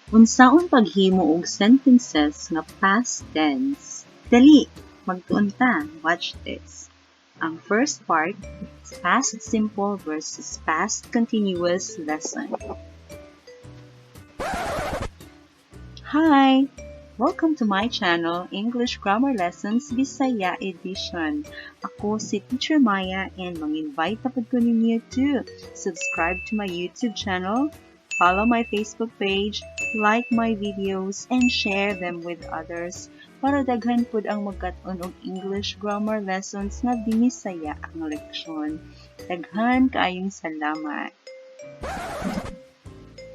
Unsaon paghimo og sentences nga past tense? Dali, magtuon ta. Watch this. Ang first part is past simple versus past continuous lesson. Hi! Welcome to my channel, English Grammar Lessons Bisaya Edition. Ako si Teacher Maya and mang-invite na ko ninyo to subscribe to my YouTube channel, follow my Facebook page, like my videos, and share them with others para daghan pud ang magkat-on og English grammar lessons nga binisaya ang leksyon. Daghan kaayong salamat.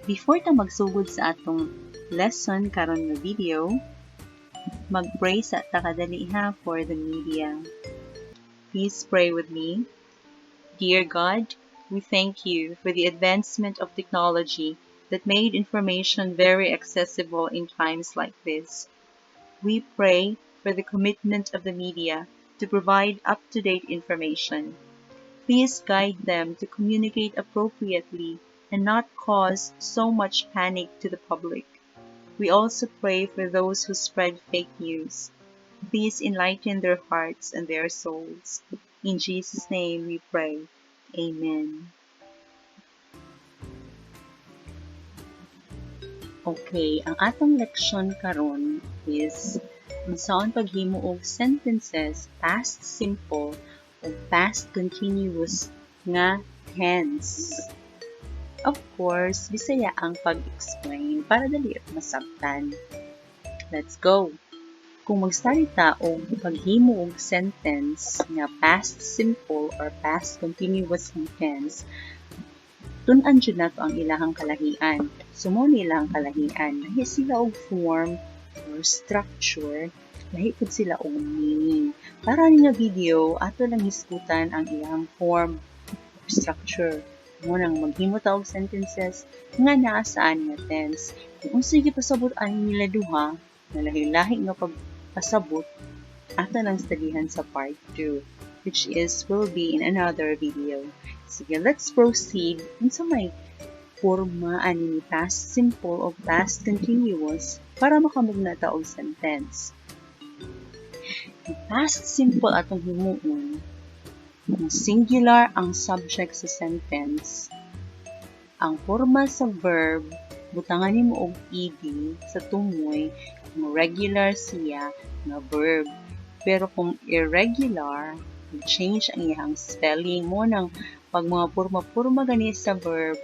Before ta magsugod sa atong lesson karon nga video, mag-pray sa ta kadali ha for the media. Please pray with me. Dear God, we thank you for the advancement of technology that made information very accessible in times like this. We pray for the commitment of the media to provide up-to-date information. Please guide them to communicate appropriately and not cause so much panic to the public. We also pray for those who spread fake news. Please enlighten their hearts and their souls. In Jesus' name we pray. Amen. Okay, ang atong leksyon karon is unsaon paghimo og sentences past simple o past continuous nga tense. Of course, Bisaya ang pag-explain para dali masabtan. Let's go! Kung mag-study ta og paghimo og sentence nga past simple or past continuous nga tense, tun-an jud nato ang ilahang kalahian. So mao ni ilahang kalahian. Lahi sila og form or structure, lahi pud sila og meaning. Para ni nga video, ato lang hisgutan ang ilahang form or structure. Mao nang maghimo ta og sentences nga naa sa ani nga tense. Kung unsay gipasabot ani nila duha, nga lahi-lahi nga pagpasabot, ato nang studyhan sa part 2, which is will be in another video. Sige, let's proceed. Unsa may forma ani ni past simple o past continuous para makamugna ta og sentence? Ang past simple atong himuon, kung singular ang subject sa sentence, ang forma sa verb, butangan nimo og ed sa tumoy kung regular siya nga verb. Pero kung irregular, change ang iyang spelling. Mao nang pag mga porma-porma gani sa verb,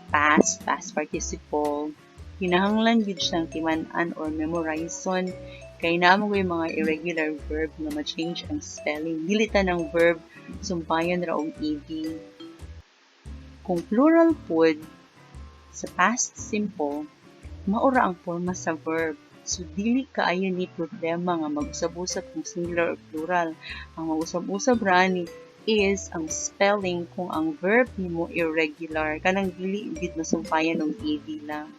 past, past participle, kinahanglan gyud siyang timan-an or memorizon kay naa man yung mga irregular verb nga ma-change ang spelling. Dili ng verb sumpayan ra og ed. Kung plural pod sa past simple, mao ra ang forma sa verb. So dili kaayo ni problema nga mag-usab-usab kung singular or plural. Ang mag-usab-usab ra ni is ang spelling kung ang verb nimo irregular, kanang dili gid masumpayan og ed lang.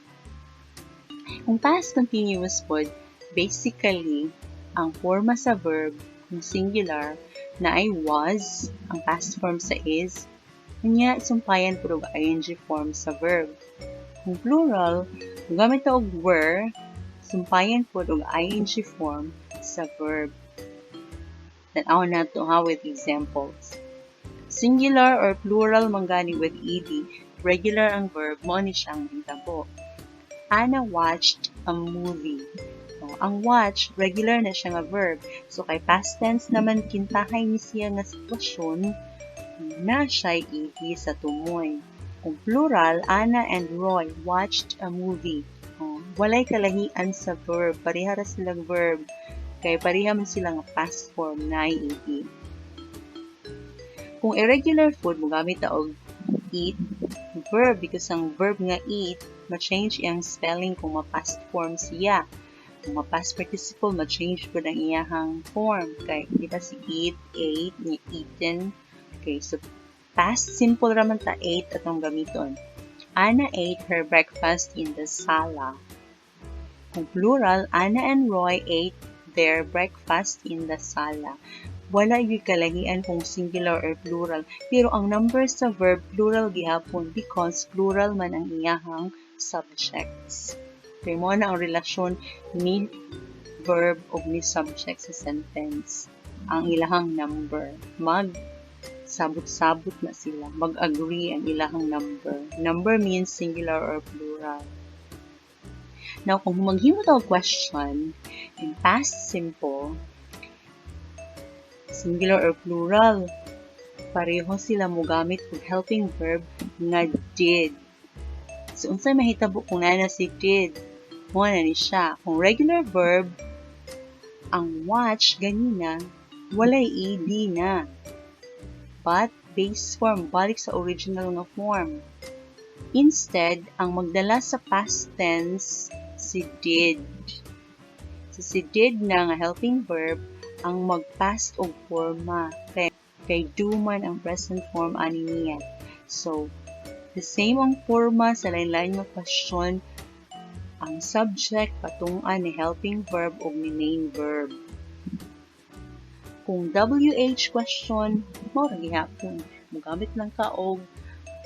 Kung past continuous pod, basically ang forma sa verb kung singular naay was, ang past form sa is, unya sumpayan pud og ing form sa verb. Kung plural, gamit ta og were, sumpayan pud og ing form sa verb. Tan-awon nato ha with examples. Singular or plural man gani with ed, regular ang verb, mao ni siyang mahitabo. Anna watched a movie. Oh, ang watch, regular na siya nga verb. So, kay past tense naman kintahay ni siya nga sitwasyon, na siya'y ed sa tumoy. Kung plural, Anna and Roy watched a movie. Oh, walay kalahian sa verb. Pareha ra silang verb. Kay pareha man sila nga past form na ed. Kung irregular pod, mogamit ta og eat verb because ang verb nga eat, ma-change iyang spelling kung ma-past form siya. Kung ma-past participle, ma-change pud ang iyahang form. Kay, di ba si eat, ate, ni eaten. Okay, so past simple raman ta, ate atong gamiton. Anna ate her breakfast in the sala. Kung plural, Anna and Roy ate their breakfast in the sala. Wala gyud kalahian kung singular or plural, pero ang number sa verb plural gihapon because plural man ang iyahang subjects. Kay mao na ang relasyon ni verb ug ni subject sa sentence. Ang ilahang number. Mag sabot-sabot na sila. Mag-agree ang ilahang number. Number means singular or plural. Now, kung maghimo ta og question in past simple, singular or plural, pareho sila mogamit og helping verb nga "did." So, unsay mahitabo kung naa na si "did"? Mao na ni siya. Kung regular verb, ang "watch" ganina, walay ed na. But base form, balik sa original nga form. Instead, ang magdala sa past tense, si "did." So, si "did" na nga helping verb ang mag-past og forma. Kay "do" man ang present form ani niya. So, the same ang forma sa lain-lain nga question, ang subject patungan ni helping verb og ni main verb. Kung WH question, mao ra gihapon. Mogamit lang ka og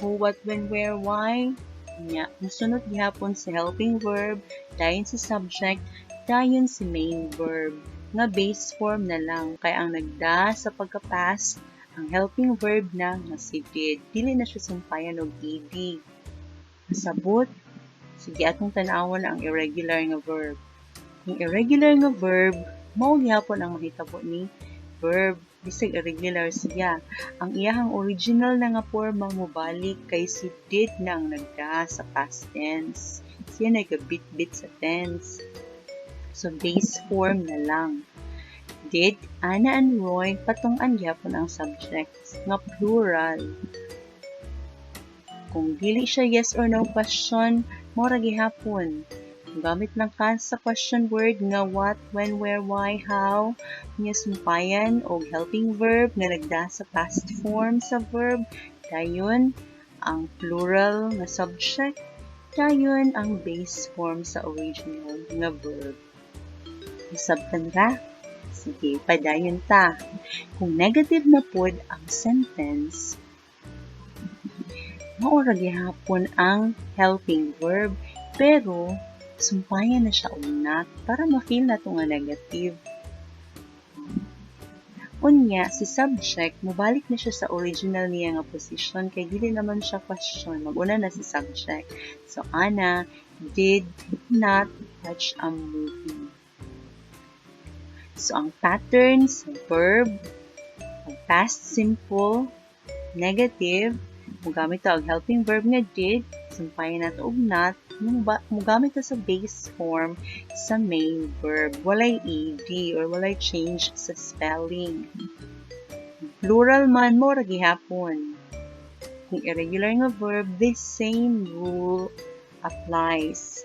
who, what, when, where, why. Nya, musunod gihapon sa helping verb, dayon sa subject, dayon si main verb nga base form na lang kay ang nagda sa pagka-past ang helping verb na nga si "did." Dili na siya sumpayan og ed. Nasabot? Sige, atong tan-awon ang irregular nga verb. Kung irregular nga verb, mao gihapon ang mahitabo ni verb bisag irregular siya. Ang iyahang original na nga forma mobalik kay si "did" na ang nagda sa past tense. Siya nagabitbit sa tense. So base form na lang. "Did Anna and Roy," patungan gyapon ang subjects nga plural. Kung dili siya yes or no question, mao ra gihapon. Gamit lang ka sa question word nga what, when, where, why, how, nya sumpayan og helping verb nga nagda sa past form sa verb, dayon ang plural nga subject, dayon ang base form sa original nga verb. Nasabtan ra? Sige, padayon ta. Kung negative na pod ang sentence, mao ra gihapon ang helping verb, pero sumpayan na siya og "not" para ma-feel nato nga negative. Unya, si subject, mobalik na siya sa original niya nga position kay dili naman siya question. Mag-una na si subject. So, "Anna did not watch a movie." So, ang pattern sa verb, ang past simple, negative, mogamit ta og helping verb nga "did," sumpayan nato og "not," mogamit ta sa base form sa main verb. Walay ed or walay change sa spelling. Plural man, mao ra gihapon. Kung irregular nga verb, the same rule applies.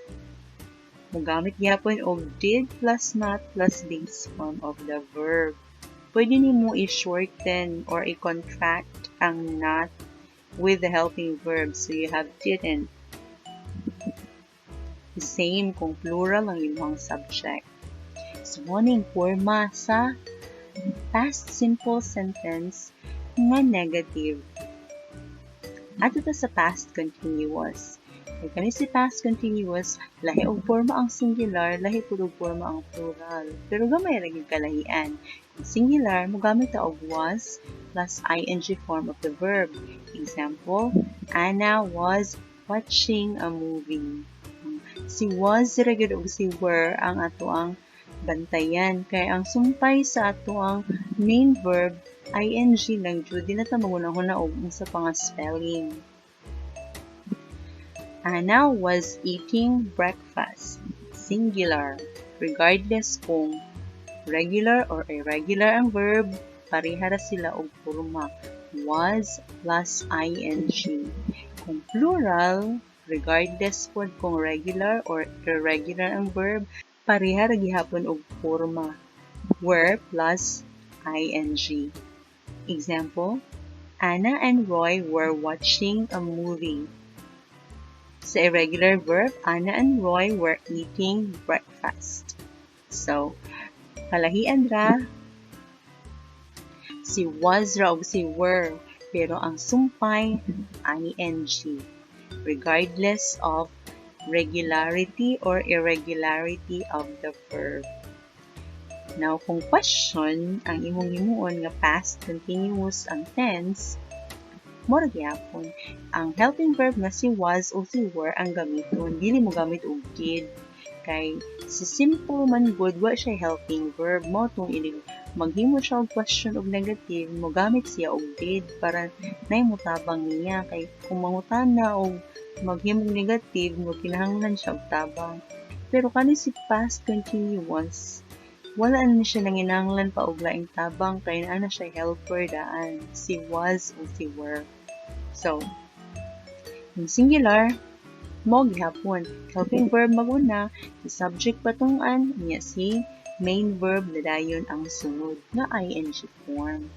Mogamit gihapon og "did" plus "not" plus base form of the verb. Pwede nimo i-shorten or i-contract ang "not" with the helping verb. So you have "didn't." The same kung plural ang imong subject. So, mao ning forma sa past simple sentence nga negative. Adto ta sa past continuous. Kay kani si past continuous, lahi og forma ang singular, lahi pud og forma ang plural. Pero gamay ra gyud kalahian. Kung singular, mogamit ta og "was" plus ing form of the verb. Example, "Anna was watching a movie." Si "was" ra gyud ug si "were" ang atoang bantayan kay ang sumpay sa atoang main verb ing lang jud, di na ta manghuna-huna og unsa pa nga spelling. "Anna was eating breakfast." Singular. Regardless kung regular or irregular ang verb, pareha ra sila og forma. "Was" plus ing. Kung plural, regardless pod kung regular or irregular ang verb, pareha ra gihapon og forma. "Were" plus ing. Example, "Anna and Roy were watching a movie." Sa irregular verb, "Anna and Roy were eating breakfast." So, kalahian ra si "was" ra og si "were," pero ang sumpay ing regardless of regularity or irregularity of the verb. Now, kung question ang imong himuon nga past continuous ang tense, mao ra gihapon. Ang helping verb nga si was o si were ang gamiton. Dili mo gamit og did. Kay si simple man gud, wa siya helping verb. Mao tong inig maghimo siya og question og negative, mo gamit siya og did para nay motabang niya. Kay kung mangutana og maghimog negative, mo kinahanglan siya og tabang. Pero kani si past continuous, wala na siya nanginahanglan pa og laing tabang kay naa na siya helper daan, si was o si were. So, in singular, mao gihapon. Helping verb maguna, si subject patungan, niya si main verb na dayon ang sunod nga ing form.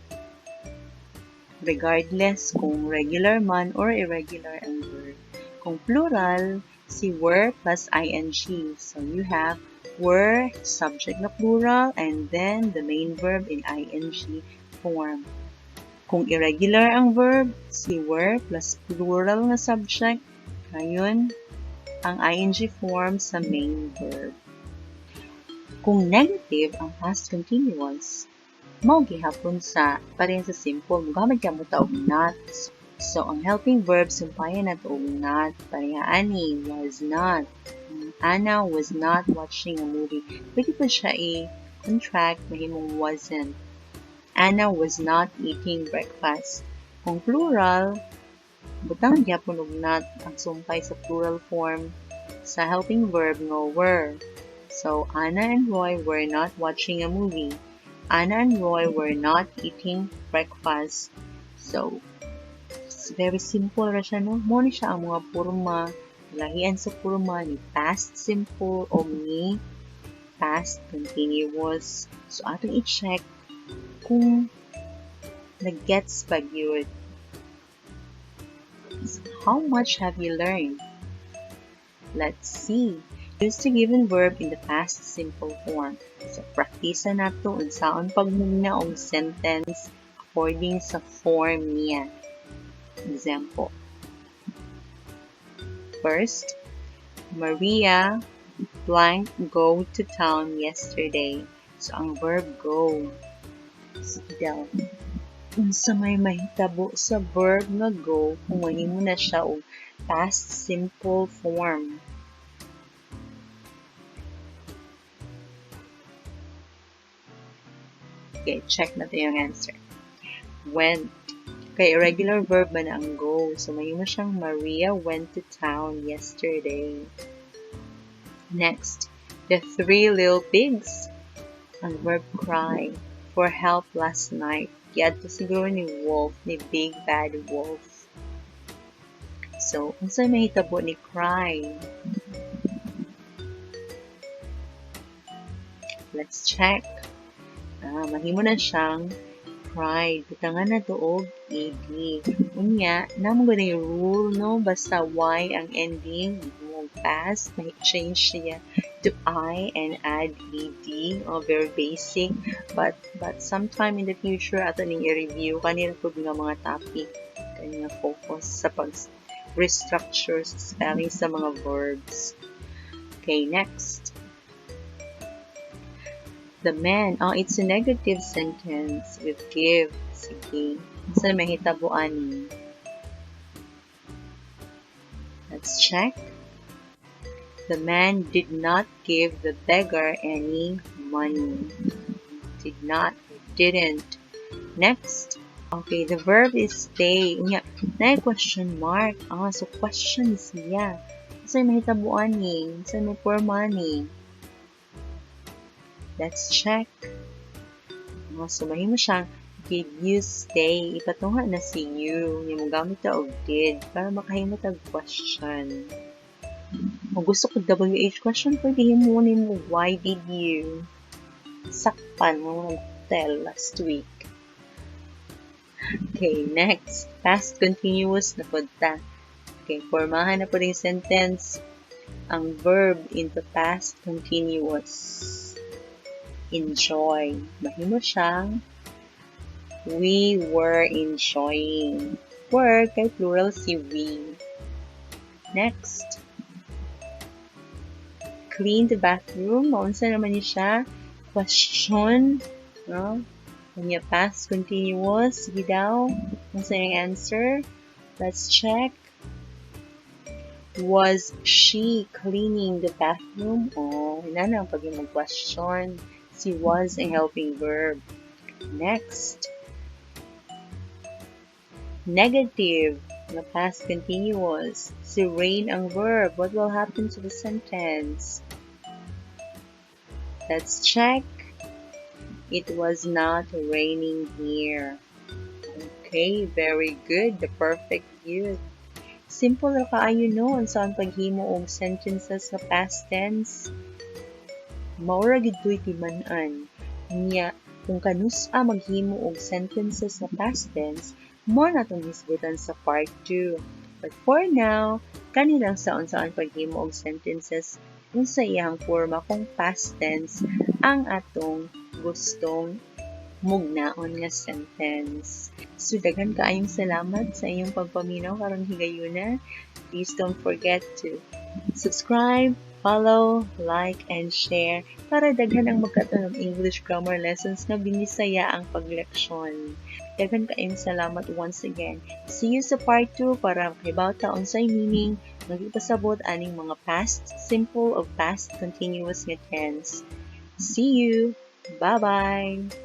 Regardless kung regular man or irregular ang verb. Kung plural, si were plus ing. So you have were, subject na plural, and then the main verb in ing form. Kung irregular ang verb, si were plus plural na subject, ayun, ang ing form sa main verb. Kung negative ang past continuous, mao gihapon sa pareha sa simple, mogamit ka mo ta og not. So, ang helping verb, sumpayan nato og not. Pareha ani, was not. Anna was not watching a movie. Pwede pa siya i-contract, mahimong wasn't. Anna was not eating breakfast. Kung plural, butang gyapon og not ang sumpay sa plural form sa helping verb nga were. So, Anna and Roy were not watching a movie. Anna and Roy were not eating breakfast. So, it's very simple ra siya, no? Mao ni siya ang mga porma, lahian sa porma ni past simple o ni past continuous. So, atong i-check kung nag-gets pa gyud. So, how much have you learned? Let's see. Use the given verb in the past simple form. So, practice nato unsaon pagmugna og sentence according sa form niya. Example. First, Maria blank go to town yesterday. So, ang verb go. Sige daw. Unsa may mahitabo sa verb nga go kung mahimo na siya og past simple form? Okay, check natin yung answer. Went. Kay irregular verb man ang go. So, mahimo siyang Maria went to town yesterday. Next, the three little pigs. Ang verb cry for help last night. Giadto siguro ni wolf, ni big bad wolf. So, unsay mahitabo ni cry? Let's check. Mahimo na siyang cried. Butangan na to og ed. Unya, namo gud yung rule, no? Basta y ang ending, mo past, may change siya to I and add ed. Oh, very basic. But sometime in the future, ato ning i-review kanila pud nga mga topic kanya focus sa pag restructure sa spelling sa mga verbs. Okay, next. The man, oh, it's a negative sentence with give. Sige. Sa mahitabo ani? Let's check. The man did not give the beggar any money. Did not, didn't. Next. Okay, the verb is stay. Unya, na question mark. So question siya. Sa mahitabo ani? Sa may poor money? Let's check. So, mahimo siyang did you stay? Ipatunga na si you. Yung gamit ta og did para makahimo tag question. Kung gusto ko WH question, pwede himo nimo why did you? Sakpan mo nag-tell last week. Okay, next. Past continuous na pod ta. Okay, formahan na po yung sentence. Ang verb into past continuous. Enjoy. Mahimo siyang we were enjoying. Were kay plural si we. Next. Clean the bathroom? Maunsa naman ni siya? Question. No? Unya past continuous. Sige daw. Unsa yung answer? Let's check. Was she cleaning the bathroom? Oh, ina na ang pag question. Si "was" ang helping verb. Next. Negative na past continuous. Si "rain" ang verb. What will happen to the sentence? Let's check. It was not raining here. Okay, very good. The perfect use. Simple ra kaayo, no, unsa ang paghimo og sentences sa past tense. Mao ra gid to'y timan-an. Nya kung kanus-a maghimo og sentences sa past tense, mao na atong hisgutan sa part 2. But for now, kani lang sa unsaon paghimo og sentences, unsa iyang forma kung past tense ang atong gustong mugnaon nga sentence. So daghan kaayong salamat sa inyong pagpaminaw karong higayuna. Please don't forget to subscribe, follow, like, and share para daghan ang magkat-on og English grammar lessons nga binisaya ang pagleksyon. Daghan kaayong salamat once again. See you sa part 2 para makahibaw ta unsay meaning magipasabot aning mga past simple o past continuous nga tense. See you! Bye-bye!